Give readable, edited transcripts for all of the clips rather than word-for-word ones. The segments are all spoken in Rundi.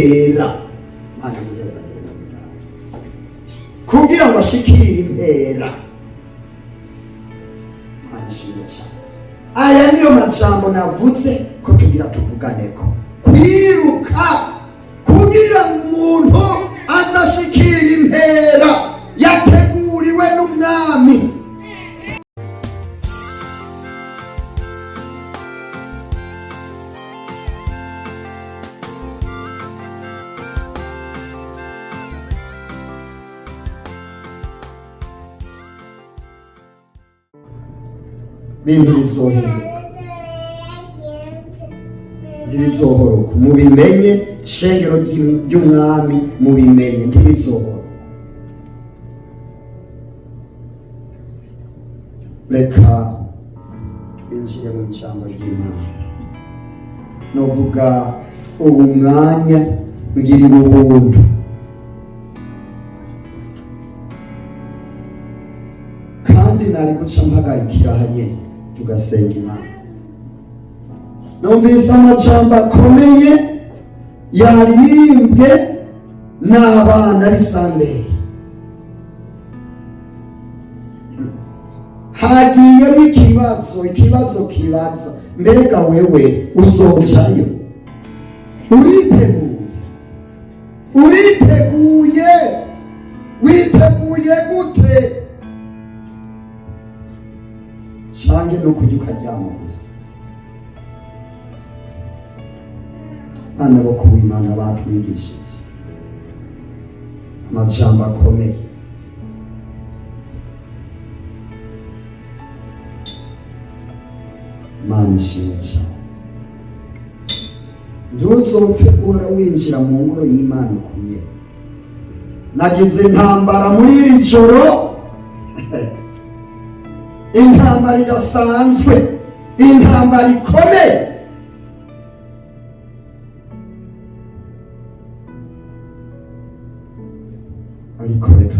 Impera. Mana muhezagire na Data. Kugira ngo ashikire impera. Mana ishimwe cyane. Aya niyo majambo navuze ko tugira tuvuganeko. Kwiruka kugira ngo umuntu azashikira impera yateguriwe n'Umwami. Bintu bizohinduka, ntibizohoroka. Mubimenye, shengero ry'Umwami, mubimenye, ntibizohoroka. Reka twinjire mu ijambo ry'Imana. Novuga ubu mwanya ngirira ubuntu. Kandi nari guca mpagarikira aha nyene, tugasenga Imana. Numvise amajambo akomeye yaririmbwe n'abana b'Isamberi. Hagiyemo ikibazo, ikibazo kibaza: mbega wewe uzojayo? Uriteguye? Uriteguye? Witeguye gute? Canke no kurya ukaryama gusa? Bana bo kuwimana batwigishije amajambo akomeye. Imana ishimwe cyane. Ntuzopfe guhora winjira mu ngoro y'Imana ukumye. Nagize intambara muri iri joro, intambara idasanzwe, intambara ikomeye. Ariko reka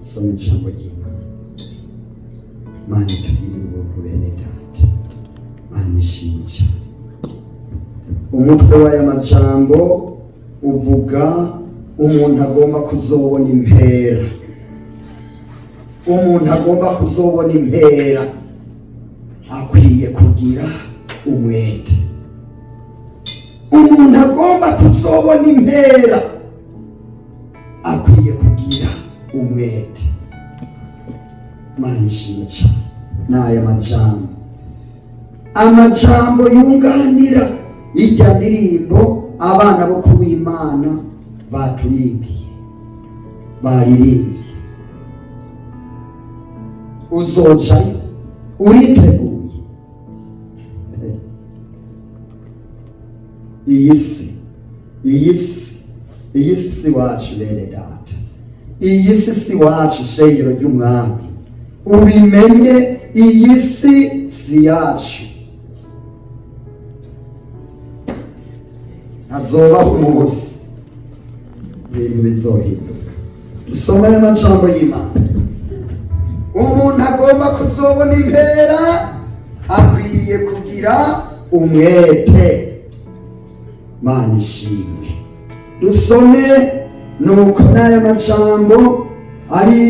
soma ijambo ry'Imana. Mana itugirire ubuntu, bene Data. Mana ishimwe cyane. Umutwe w'aya majambo uvuga umuntu agomba kuzobona impera. Umuntu agomba kuzobona impera akwiye kugira umwete. Umuntu agomba kuzobona impera akwiye kugira umwete. Mana ishimwe cyane. N'aya majambo, amajambo yunganira irya ndirimbo abana bo kuwimana baturimbiye, baririmbye. Uzojayo? Uriteguye? Iyi si, iyi si, iyi si si wacu, bene Data. Iyi si si wacu, shengero ry'Umwami, ubimenye, iyi si si yacu. Hazobaho umunsi ibintu bizohinduka. Dusome aya majambo y'Imana. Umuntu agomba kuzobona impera akwiye kugira umwete. Mana ishimwe. Dusome nuko n'aya majambo ari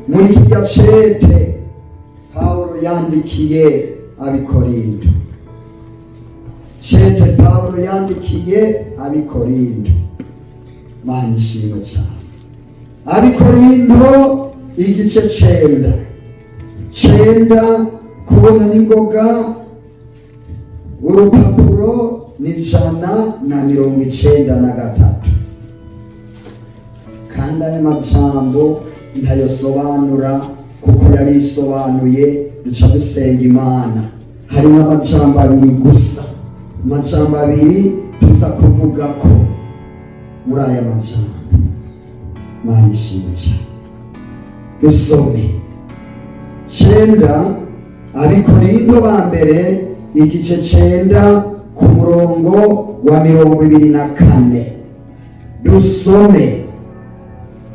muri kirya cete Pawulo yandikiye Abikorinto. Cete Pawulo yandikiye Abikorinto. Mana ishimwe cyane. Abikorinto igice cenda, cenda kubona n'ingoga. Urupapuro ni 193. Kandi aya majambo ntayosobanura kuko yarisobanuye. Duca dusenga Imana. Harimo amajambo abiri gusa, amajambo abiri tuza kuvuga ko muri aya majambo. Mana ishimwe cyane. Dusome cenda, Abikorinto ba mbere igice 9, ku murongo wa 24. Dusome.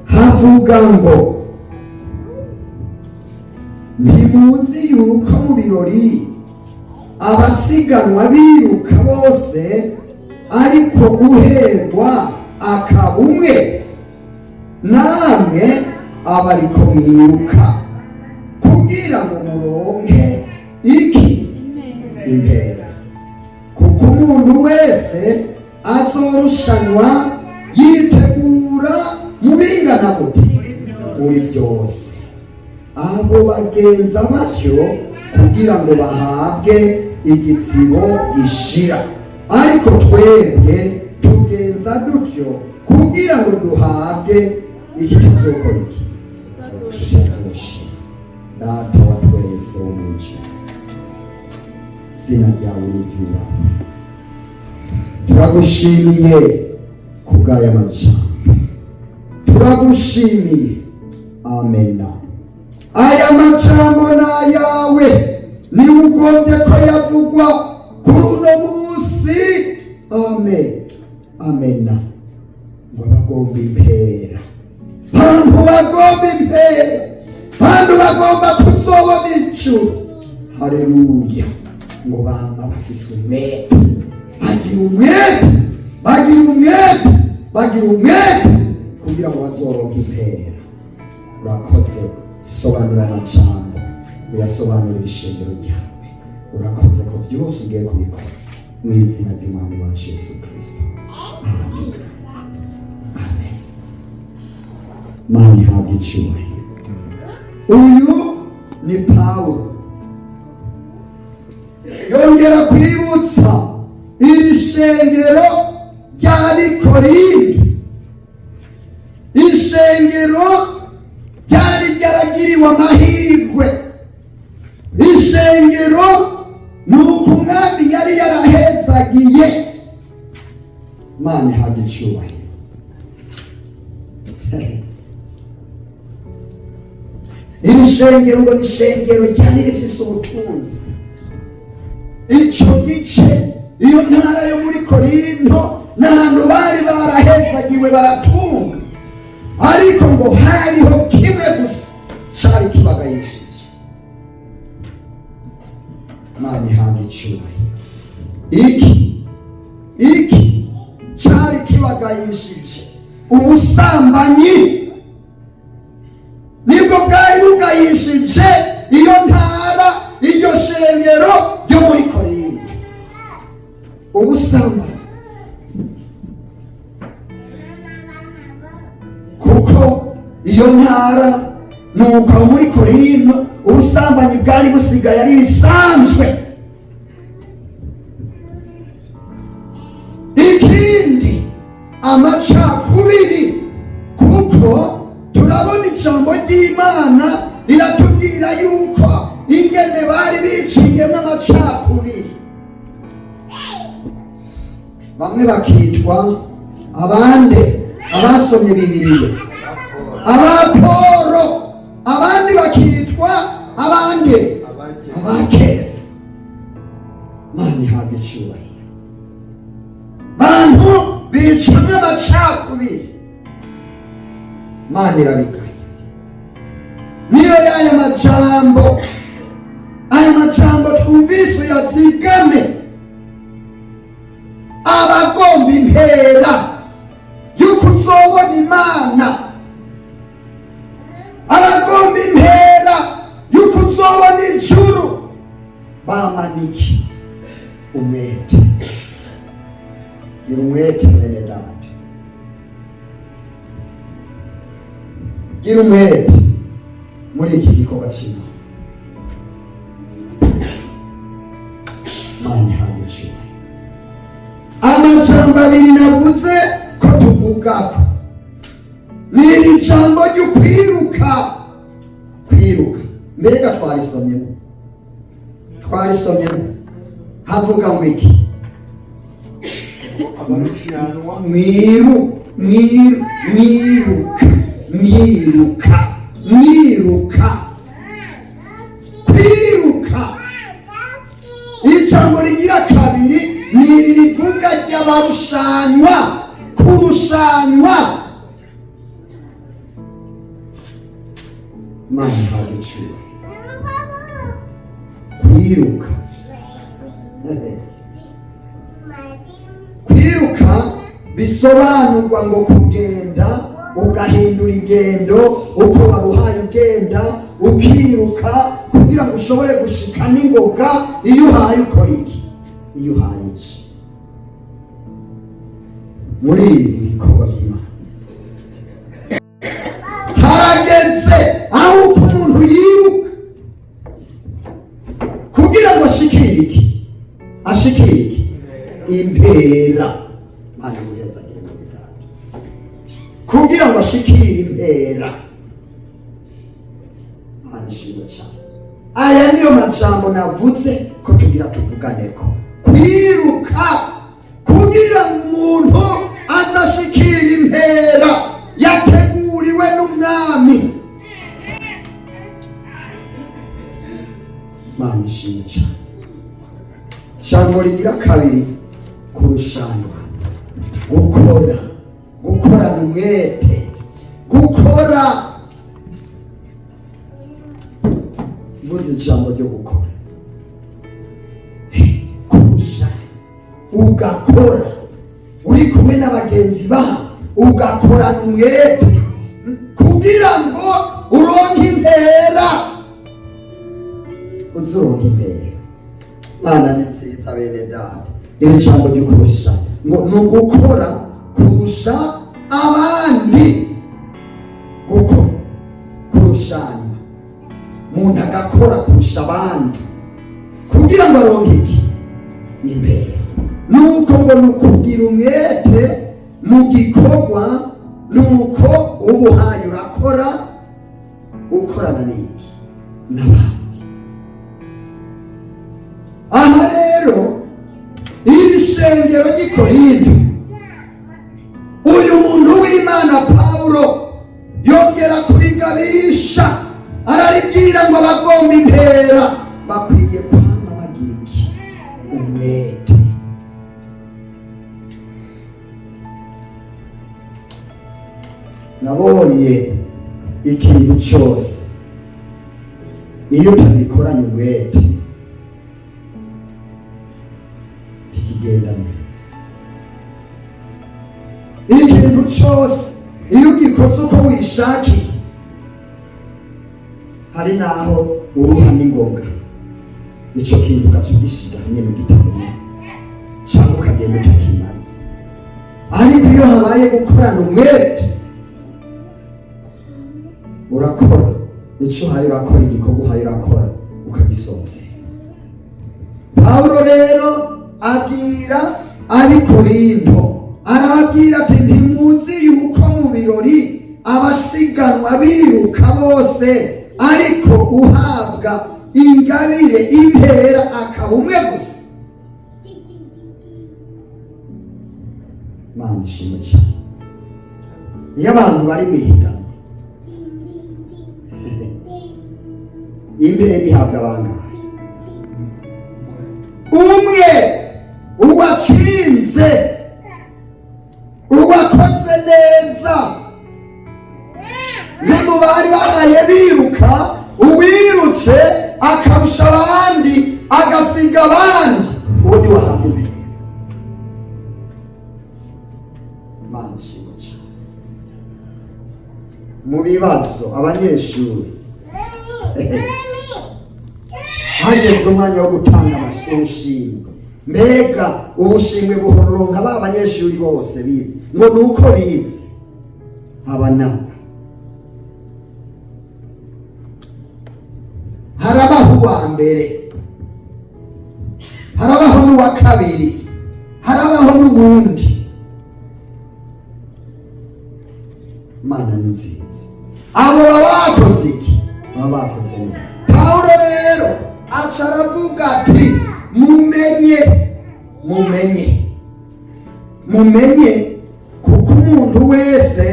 Havuga ngo: "Ntimuzi yuko mu birori abasiganwa biruka bose, ariko uhegwa akaba umwe. Namwe abariko mwiruka kugira ngo muronke iki? Impera. Kuko umuntu wese azorushanwa yitegura mu bingana gute? Muri byose. Abo bagenza batyo kugira ngo bahabwe igitsibo gishira, ariko twebwe tugenza dutyo kugira ngo duhabwe iki tuzokora, iki tuzoshira. Data wa twese wo mu ijuru, izina ryawe niryubahwe. Turagushimiye kubw'aya majambo, turagushimiye. Amena. Aya majambo ni ayawe, niba ugombye ko yavugwa kuri uno munsi. Amen, amena. Ngo bagomba impera, bantu bagomba impera, bantu bagomba kuzobona ijuru, haleluya, ngo bama bafise umwete, bagira umwete, bagira umwete, bagira umwete kugira ngo bazoronke impera. Urakoze. Sobanura amajambo, uyasobanurira ishengero ryawe. Urakoze ko byose ugiye kubikora, mu izina ry'Umwami wacu Yesu Kirisito, amen, amen. Mana ihabwa icyubahiro. Uyu ni Pawulo yongera kwibutsa iri shengero ryari Korinto, ishengero ryari ryaragiriwe amahirwe, ishengero ni uko Umwami yari yarahezagiye. Mana ihabwa icyubahiro. Iri shengero ngo ni ishengero ryari rifise ubutunzi. Ico gice, iyo ntara yo muri Korinto, n'ahantu bari barahezagiwe, baratunga, ariko ngo hariho kimwe gusa cari kibagayishije. Mana ihabwa icyubahiro. Iki cari kibagayishije, ubusambanyi nibwo bwari bugayishije iyo ntara, iryo shengero ryo muri Korinto, ubusambanyi. Kuko iyo ntara, nuko aho muri Korinto, ubusambanyi bwari busigaye ari bisanzwe. Ikindi, amacakubiri, kuko turabona ijambo ry'Imana riratubwira yuko ingene bari biciyemo amacakubiri, bamwe bakitwa abande? Abasomye Bibiliya, Abaporo, abandi bakitwa abande? Abakefa. Mana ihabwa icyubahiro. Bantu bicamwe amacakubiri, Mana irabigaya. Niyo y'aya majambo, aya majambo twumvise, uyazigame. Abagomba impera y'uko uzobona Imana, abagomba impera y'uko uzobona ijuru, bamanike umwete. Gira umwete, mwene data, gira umwete muri iki gikorwa cy'Imana. Mana ihabwa icyubahiro. Amajambo abiri navuze ko tuvugako ni iri jambo ryo kwiruka. Kwiruka, mbega twarisomyemo? Twarisomyemo, havuga ngo iki? Abarushanwa. Mwiru, mwiru, mwiruka, mwiruka, mwiruka, kwiruka. Ijambo rigira kabiri ni iri rivuga ry'abarushanywa, kurushanywa. Mana ihabwa icyubahiro. Kwiruka, kwiruka. Bisobanurwa ngo kugenda ugahindura ingendo uko waruhaye, ugenda ukiruka kugira ngo ushobore gushika n'ingoga. Iyo uhaye ukora iki? Iyo uhaye iki muri ibi bikorwa by'Imana, harageze aho uko umuntu yiruka kugira ngo ashikire iki? Ashikire iki? Impera. Mana muhezagire mu biganza kugira ngo ashikire impera. Mana ishimwe cyane. Aya niyo majambo navuze ko tugira tuvuganeko: kwiruka kugira ngo umuntu azashikira impera yateguriwe n'Umwami. Mana ishimwe cyane. Ijambo rigira kabiri: kurushanwa, gukora, gukorana umwete, gukora. Mvuze ijambo ryo gukora, kurushanya, ugakora uri kumwe na bagenzi bawe, ugakorana umwete kugira ngo uronke impera, uzuronke impera. Mana ni nziza, bene Data. Iri jambo ryo kurusha ngo ni ugukora kurusha abandi, gukora, kurushanya, umuntu agakora kurusha abandi kugira ngo aronke iki? Imbere. Nuko ngo ni ukugira umwete mu gikorwa, nuko uba uhaye urakora, ukorana n'iki? N'abandi. Aha rero iri shengero ry'i Korinto, uyu muntu w'Imana Pawulo yongera kurigabisha, araribwira ngo abagomba impera bakwiye kwama bagira iki? Umwete. Nabonye ikintu cyose, iyo utabikoranye umwete ntikigenda neza. Ikintu cyose iyo ugikoze uko wishakiye, hari n'aho uruha n'ingoga, icyo kintu ugaca ugishiga nyine ugitabo cyangwa ukagenda utakimaze. Ariko iyo habaye gukorana umwete, urakora icyo uhaye, urakora igikorwa uhaye, urakora ukagisozera. Pawulo rero abwira ab'i Korinto, arababwira ati: "Ntimuzi yuko mu birori abasiganwa biruka bose, ariko uhabwa ingabire, impera, akaba umwe gusa?" Mana ishimwe cyane. Iyo abantu bari mu ihiganwa, impera ihabwa bangahe? Umwe, uwatsinze, uwakoze neza. Nka mu bari baraye biruka, uwirutse akarusha abandi, agasiga abandi, uwo ni wahabwa impera. Imana ishimwe cyane. Mu bibazo, abanyeshuri, hageze umwanya wo gutanga ubushimwe, mbega ubushimwe buhororonka ba banyeshuri bose bize ngo ni uko bize? Aba nabo harabaho uwa mbere, harabaho n'uwa kabiri, harabaho n'uwundi. Imana ni nziza. Abo baba bakoze iki? Baba bakoze neza. Pawulo rero aca aravuga ati: "Mumenye, mumenye, mumenye, kuko umuntu wese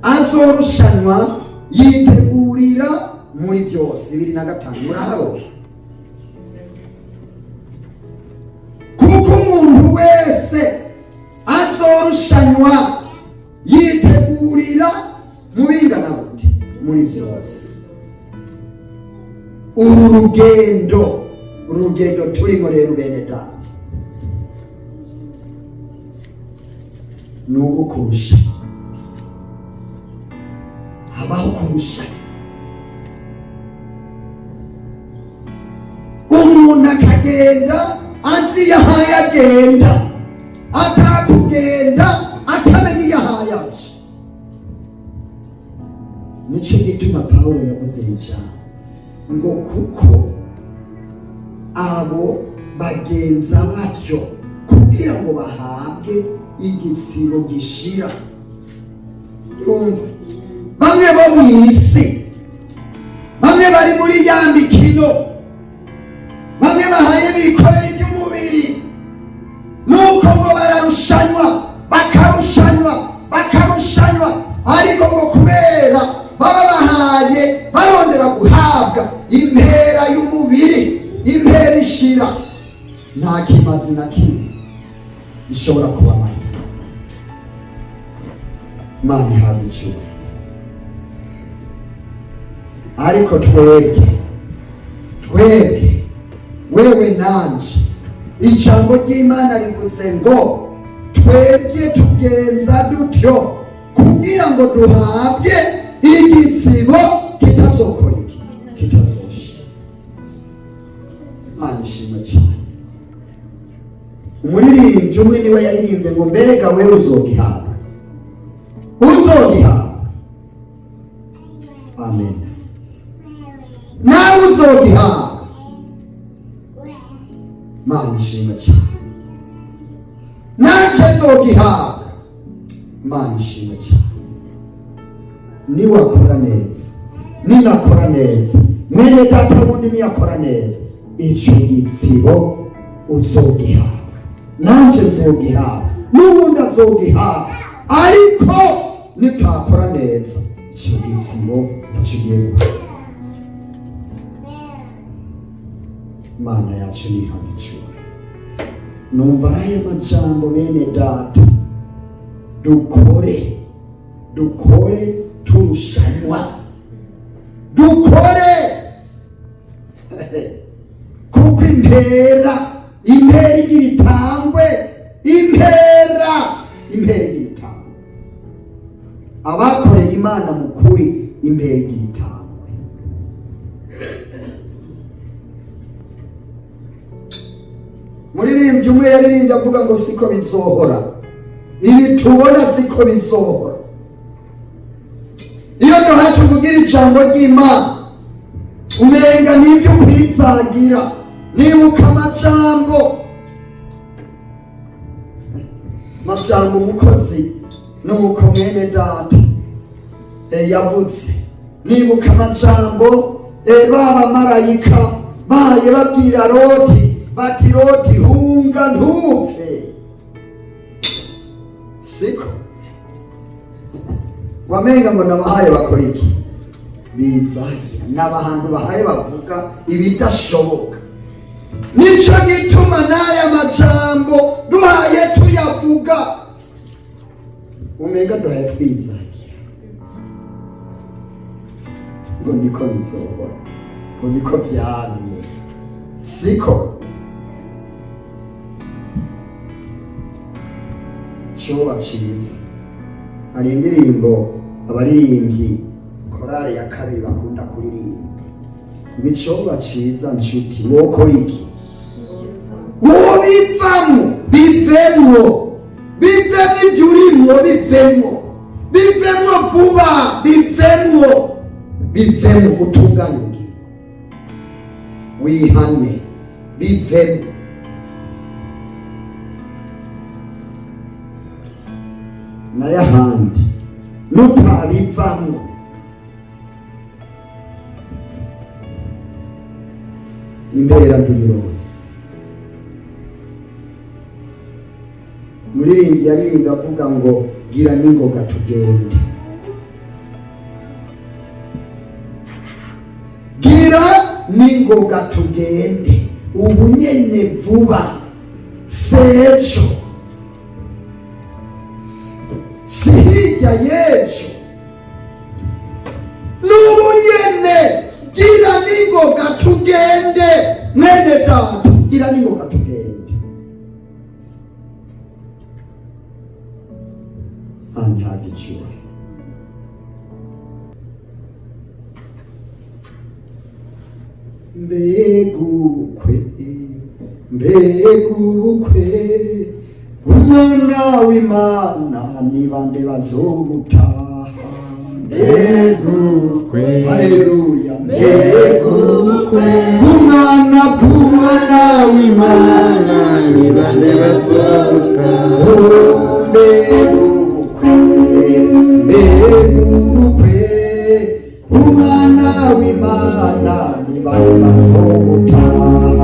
azorushanwa yitegurira muri byose." 25, murahabona? Kuko umuntu wese azorushanwa yitegurira mu bingana gute? Muri byose. Uru rugendo, uru rugendo turimo rero, bene Data, Ni ugukurusha, habaho kurusha. Umuntu akagenda azi iyo ahaye agenda, atakugenda atamenya iyo ahaye aje. Nicyo gituma Pawulo yavuze iri jambo ngo kuko abo bagenza batyo kugira ngo bahabwe igitsibo gishira. Yumva, bamwe bo mu isi, bamwe bari muri ya mikino, bamwe bahaye bikorera iby'umubiri, nuko ngo bararushanywa, bakarushanywa, bakarushanywa, ariko ngo kubera baba bahaye barondera guhabwa impera y'umubiri, impera ishira, nta kimazi na kimwe ishobora kubamara. Imana ihabwa icyubahiro. Ariko twebwe, twebwe, wewe nanje, ijambo ry'Imana rivuze ngo twebwe tugenza dutyo kugira ngo duhabwe igitsibo kitazokora iki? Kitazoshira. Imana ishimwe cyane. Umuririmbyi umwe niwe yaririmbye ngo mbega wewe uzogihabwa, uzogihabwa. Amen. Nawe uzogihabwa. Imana ishimwe cyane. Nanje nzogihabwa. Imana ishimwe cyane. Niwakora neza, ninakora neza, mwene data wundi niyakora neza, ico gitsibo uzogihabwa, nanje nzogihabwa, n'uwundi azogihabwa. Ariko nitakora neza, ico gitsibo ntakigiye guhabwa. Imana yacu nihabwa icyubahiro. Numva ari aya majambo, bene data. Dukore, dukore turushanywa, dukore kuko impera, impera igira itangwe, impera, impera igira itangwe. Abakoreye Imana mu kuri, impera igira itangwe. Muririmbyi umwe yaririmbye avuga ngo siko bizohora, ibi tubona siko bizohora. Iyo duhaye tuvugira ijambo ry'Imana, umenga nibyo kwizagira. Nibuka amajambo, majambo umukozi nuko mwene data yavuze. Nibuka amajambo b'abamarayika baye babwira Loti bati: "Loti, hunga ntupfe." Siko wamenga ngo nabahaye bakora iki? Bizagira n'abahantu bahaye bavuga ibidashoboka. Nico gituma n'aya majambo duhaye tuyavuga, umenga duhaye twizagira ngo niko bizohora, ngo niko vyamye. Siko coba ciza. Hari indirimbo abaririmbyi korale ya kabiri bakunda kuririmba ngo icoba ciza nshuti wokora iki? Wobivamwo, bivemwo, bivemwo ivyo urimwo, bivemwo, bivemwo vuba, bivemwo, bivemwo, utunganye ubugingo, wihane, bivemwo. Nayo ahandi nutabivamwo, impera ntuyirose. Muririmbyi yaririmba avuga ngo gira n'ingoga tugende, gira n'ingoga tugende ubu nyene vuba, sejo, si hirya y'ejo, n'ubu nyene. Gira n'ingoga tugende, mwene data, gira n'ingoga tugende. Ihabwe icubahiro. Mbega ubukwe, mbega ubukwe, umwana w'Imana ni bande bazobutaha? Mbega ubukwe, Haleluya! Mbega ubukwe, umwana bw'umwana w'Imana Imana ni bande bazobutaha? Oh, mbega ubukwe, mbega ubukwe, umwana w'Imana ni bande bazobutaha?